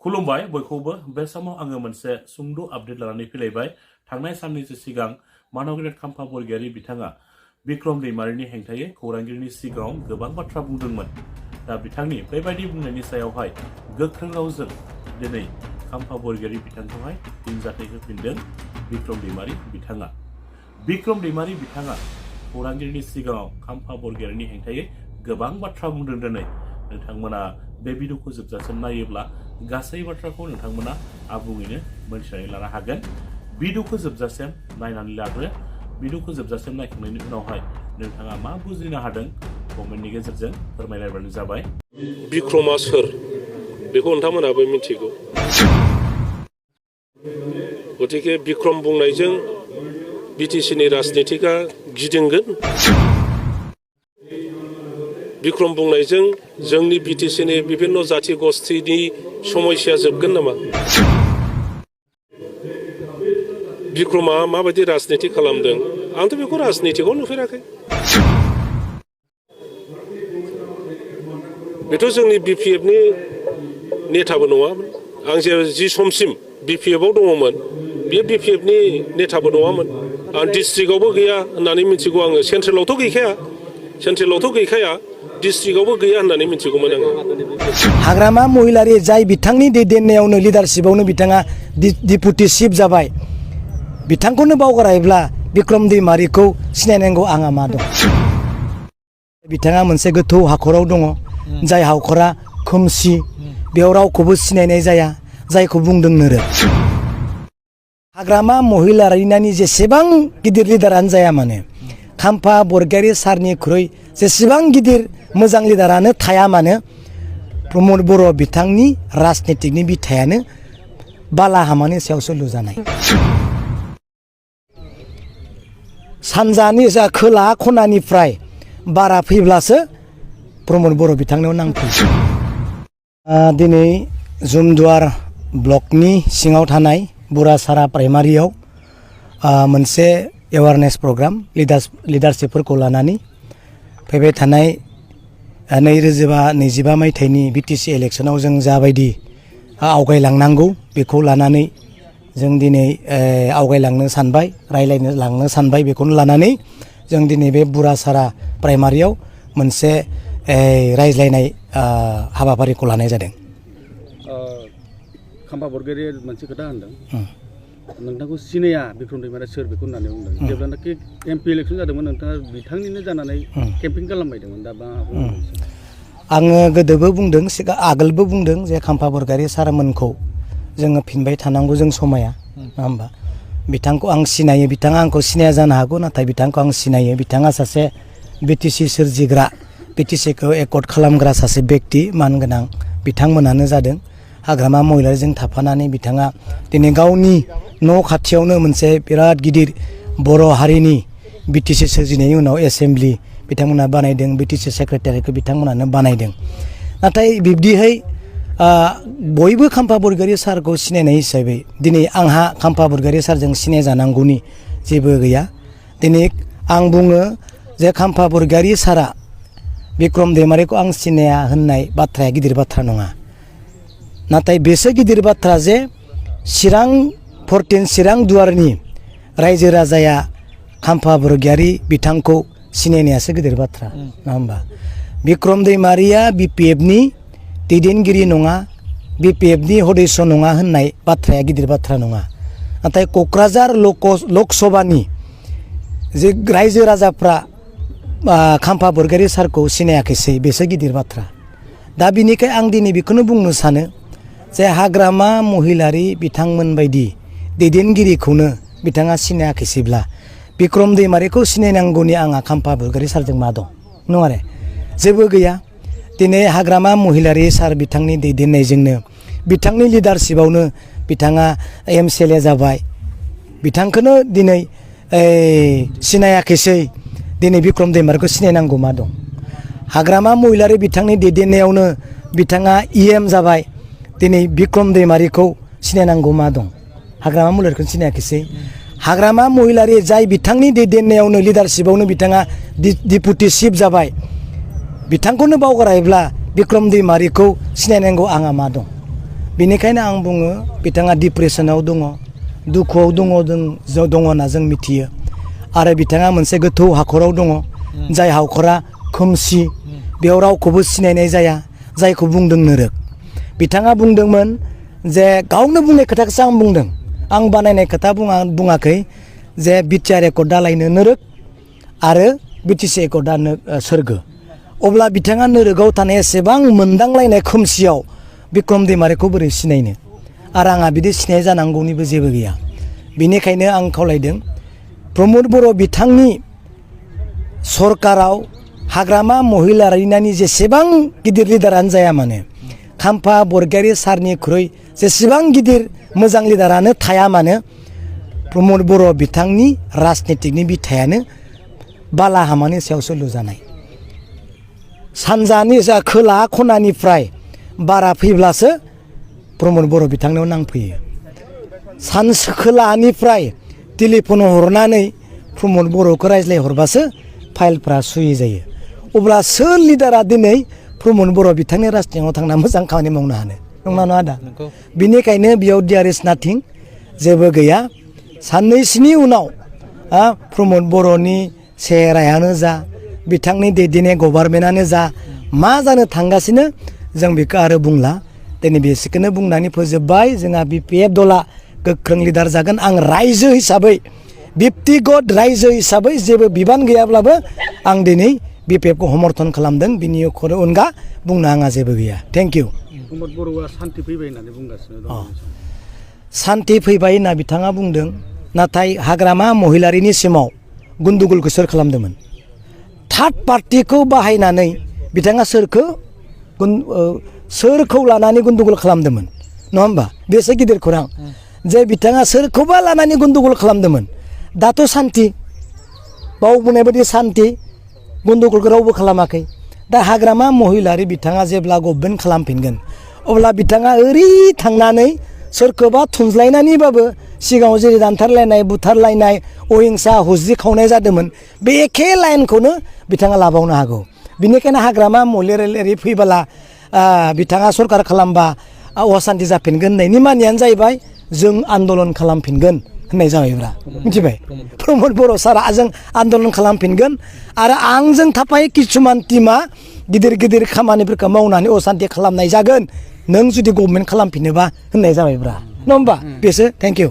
खुलुमबाय बयखौबो बे समाव आङो मोनसे सुंद' आपडेट लानानै फैलायबाय। थांनाय साननैसो सिगां मानगेट खाम्फा बरगयारि बिथाङा बिक्रम दैमारिनि हेंथायै खौरांगिरिनि सिगाङाव गोबां बाथ्रा बुंदोंमोन। दा बिथांनि बेबायदि बुंनायनि सायावहाय गोख्रों रावजों दिनै खाम्फा बरगयारि बिथांखौहाय फिनजाथाय होफिनदों बिक्रम दैमारि बिथाङा। बिक्रम दैमारि बिथाङा खौरांगिरिनि सिगाङाव खाम्फा बरगयारिनि हेंथायै गोबां बाथ्रा बुंदों। दिनै नोंथांमोना बे भिडिअखौ जोबजासिम नायोब्ला गासै बाथ्राखौ नोंथांमोना आबुङैनो मोनथिनानै लानो हागोन। भिडिअखौ जोबजासिम नायनानै लाग्रो। भिडिअखौ जोबजासिम नायखांनायनि उनावहाय नोंथाङा मा बुजिनो हादों कमेन्टनि गेजेरजों फोरमायलायबानो जाबाय। बिक्रमा सोर बेखौ नोंथांमोनाबो मिथिगौ। गतिके बिक्रम बुंनायजों बिटिसिनि राजनितिकआ गिदिंगोन। बिक्रम बुंनायजों जोंनि बिटिसिनि बिभिन्न जाति गस्थिनि समस्या जोबगोन नामा? बिक्रमा माबायदि राजनिति खालामदों आंथ' बेखौ राजनितिकआव नुफेराखै। बेथ' जोंनि बिपिएफनि नेताबो नङामोन। आं जि समसिम बिपिएफआव दङमोन बेयो बिपिएफनि नेताबो नङामोन। आं डिस्ट्रिक्टआवबो गैया होननानै मिथिगौ आङो। सेन्ट्रेलावथ' गैखाया डिस्ट्रिक्टआवबो गैया होननानै मिथिगौमोन आङो। हाग्रामा महिलारि जाय बिथांनि दैदेननायावनो लिडारशिपआवनो बिथाङा डिपुटि चिफ जाबाय, बिथांखौनो बावगारायब्ला बिक्रम दैमारिखौ सिनायनांगौ आंहा मा दं? बिथाङा मोनसे गोथौ हाखराव दङ, जाय हाखरा खोमसि, बेयाव रावखौबो सिनायनाय जाया, जायखौ बुंदों नोरो। हाग्रामा महिलारिनि जेसेबां गिदिर लिडारानो जाया मानो, खाम्फा बरगयारि सारनिख्रुइ जेसेबां गिदिर मोजां लिडारानो थाया मानो, प्रमद बर' बिथांनि राजनितिकनि बिथायानो बालाहामानि सायावसो लुजानाय। सानजानि जा खोला खनानिफ्राय बारा फैब्लासो प्रमद बर' बिथांनियाव नांफैयो। दिनै जुमदुवार ब्लकनि सिङाव थानाय बुरासारा प्राइमारियाव मोनसे एवारनेस प्रग्राम लिडारशिपफोरखौ लानानै फैबाय थानाय 2025 मायथाइनि बिटिसि इलेक्सनाव जों जाबायदि आवगायलांनांगौ बेखौ लानानै जों दिनै आवगायलांनो सानबाय, रायलायनो लांनो सानबाय। बेखौनो लानानै जों दिनै बे बुरासारा प्राइमारियाव मोनसे रायज्लायनाय हाबाफारिखौ लानाय जादों। खाम्फा बरगयारि मोनसे खोथा होनदों, नोंथांखौ सिनाया बिक्रम दैमारिया सोर बेखौ होननानै बुंदों। जेब्लानाखि एमपि इलेक्सन जादोंमोन नोंथाङा बिथांनिनो जानानै केम्पिं खालामबायदोंमोन। दा मा आङो गोदोबो बुंदों, आगोलबो बुंदों जे खाम्फा बरगयारि सारमोनखौ जोङो फिनबाय थानांगौ, जों समाया, नङा होमबा? बिथांखौ आं सिनायो, बिथाङा आंखौ सिनाया जानो हागौ, नाथाय बिथांखौ आं सिनायो। बिथाङा सासे बिटिसि सोरजिग्रा, बिटिसिखौ एकर्ड खालामग्रा सासे बेक्ति मानगोनां। बिथांमोनानो जादों हाग्रामा महिलारिजों थाफानानै बिथाङा दिनै गावनि न' खाथियावनो मोनसे बिराद गिदिर बर' हारिनि बिटिसि सोरजिनायनि उनाव एसेम्ब्लि बिथांमोना बानायदों, बिटिसि सेक्रेटारिखौ बिथांमोनानो बानायदों। नाथाय बिब्दिहाय बयबो खाम्फा बरगयारि सारखौ सिनायनाय हिसाबै दिनै आंहा खाम्फा बरगयारि सारजों सिनाय जानांगौनि जेबो गैया। दिनै आं बुङो जे खाम्फा बरगयारि सारा बिक्रम दैमारिखौ आं सिनाया होननाय बाथ्राया गिदिर बाथ्रा नङा। नाथाय बेसो गिदिर बाथ्रा जे चिरां दुवारनि रायजो राजाया खाम्फा बरगयारि बिथांखौ सिनायनायासो गिदिर बाथ्रा, नङा होमबा? बिक्रम दैमारिया बिपिएफनि दैदेनगिरि नङा, बिपिएफनि सदस्य नङा होननाय बाथ्राया गिदिर बाथ्रा नङा। नाथाय क'क्राझार लकसभानि जे रायजो राजाफ्रा खाम्फा बरगयारि सारखौ सिनायाखैसै, बेसो गिदिर बाथ्रा। दा बिनिखाय आं दिनै बेखौनो बुंनो सानो जे हाग्रामा महिलारि बिथांमोन बायदि दैदेनगिरिखौनो बिथाङा सिनायाखैसैब्ला बिक्रम दैमारिखौ सिनायनांगौनि आंहा खाम्फा बरगयारि सारजों मा दं? नङा रे, जेबो गैया। दिनै हाग्रामा महिलारि सार बिथांनि दैदेननायजोंनो, बिथांनि लिडारशिपआवनो बिथाङा MCLA जाबाय। बिथांखौनो दिनै सिनायाखैसै, दिनै बिक्रम दैमारिखौ सिनायनांगौ मा दं? हाग्रामा महिलारि बिथांनि दैदेननायावनो बिथाङा EM जाबाय, दिनै बिक्रम दैमारिखौ सिनायनांगौ मा दं? हाग्रामा महिलारिखौ सिनायाखैसै। हाग्रामा महिलारि जाय बिथांनि दैदेननायावनो लिडारशिपआवनो बिथाङा डिपुटि चिफ जाबाय, बिथांखौनो बावगारायब्ला बिक्रम दैमारिखौ सिनायनांगौ आंहा मा दं? बेनिखायनो आं बुङो बिथाङा डिप्रेसनाव दङ दुखुआव दङ होनना जों मिथियो आरो बिथाङा मोनसे गोथौ हाखराव दङ जाय हाखरा खोमसि बेयाव रावखौबो सिनायनाय जाया जायखौ बुंदों नोरोग बिथाङा बुंदोंमोन जे गावनो बुंनाय खोथाखौसो आं बुंदों आं बानायनाय खोथा बुङाखै जे बिटिआर एकर्डा लायनो नोरोग आरो बिटिसि एकर्डा सोरगो अब्ला बिथाङा नोरोगाव थानाय एसेबां मोनदांलायनाय खोमसियाव बिक्रम दैमारिखौ बोरै सिनायनो आरो आंहा बिदि सिनाय जानांगौनिबो जेबो गैया बेनिखायनो आं खावलायदों प्रमद बर' बिथांनि सरकाराव हाग्रामा महिलारिनि जेसेबां गिदिर लिडारानो जाया मानो खाम्फा बरगयारी सारनिख्रुइ जेसेबां गिदिर मोजां लिडारानो थाया मानो प्रमद बर' बिथांनि राजनितिकनि बिथायानो बालाहामानि सायावसो लुजानाय सानजानि जा खोला खनानिफ्राय बारा फैब्लासो प्रमद बर' बिथांनियाव नांफैयो खोलानिफ्राय टेलिफन हरनानै प्रमद बर'खौ रायज्लायहरबासो फाइलफ्रा सुयै जायो अब्ला सोर लिडारा दिनै प्रमद बर' बिथांनि राजनियाव थांना मोजां खामानि मावनो हानो नंना नङा दा बिनिखायनो बेयाव देयार इज नाथिं जेबो गैया साननैसोनि उनाव प्रमद बर'नि सेहेरायानो जा बिथांनि दैदेननाय गभर्नमेन्टआनो जा मा जानो थांगासिनो जों बेखौ आरो बुंला दिनै बेसेखौनो बुंनानै फोजोबबाय जोंहा बिपिएफ दला गोख्रों लिडार जागोन आं रायजो हिसाबै बिब्दिगत रायजो हिसाबै जेबो बिबान गैयाब्लाबो आं दिनै बिपिएफखौ समर्थन खालामदों बिनि अनगा बुंनो आंहा जेबो गैया थेंक इउ प्रमद बर'आ सान्थि फैबाय होननानै बुंगासिनो दं सान्थि फैबाय होनना बिथाङा बुंदों नाथाय हाग्रामा महिलारिनि सिमाव गुन्दुगुलखौ सोर खालामदोंमोन थार्ड पार्टिखौ बाहायनानै बिथाङा सोरखौ लानानै गुन्दुगुल खालामदोंमोन नङा होमबा बेसे गिदिर खौरां जे बिथाङा सोरखौबा लानानै गुन्दुगुल खालामदोंमोन दाथ' सान्थि बाव बुंनाय बायदि सान्थि गुन्दुगुलखौ रावबो खालामाखै दा हाग्रामा महिलारि बिथाङा जेब्ला गभर्नमेन्ट खालामफिनगोन अब्ला बिथाङा ओरै थांनानै सोरखौबा थुनज्लायनानैबाबो सिगाङाव जेरै दानथारलायनाय बुथारलायनाय अहिंसा हुज्रि खावनाय जादोंमोन बे एखे लाइनखौनो बिथाङा लाबावनो हागौ बिनिखायनो हाग्रामा महिलारि फैबोला बिथाङा सरकार खालामबा असान्थि जाफिनगोन होननायनि मानियानो जाहैबाय जों आन्दलन खालामफिनगोन होननाय जाबायब्रा मिथिबाय प्रमद बर' सारा जों आन्दलन खालामफिनगोन आरो आंजों थाफाय किसुमान टिमा गिदिर गिदिर खामानिफोरखौ मावनानै असान्थि खालामनाय जागोन नों जुदि गभर्नमेन्ट खालामफिनोबा होननाय जाबायब्रा नङा होमबा बेसो थेंक इउ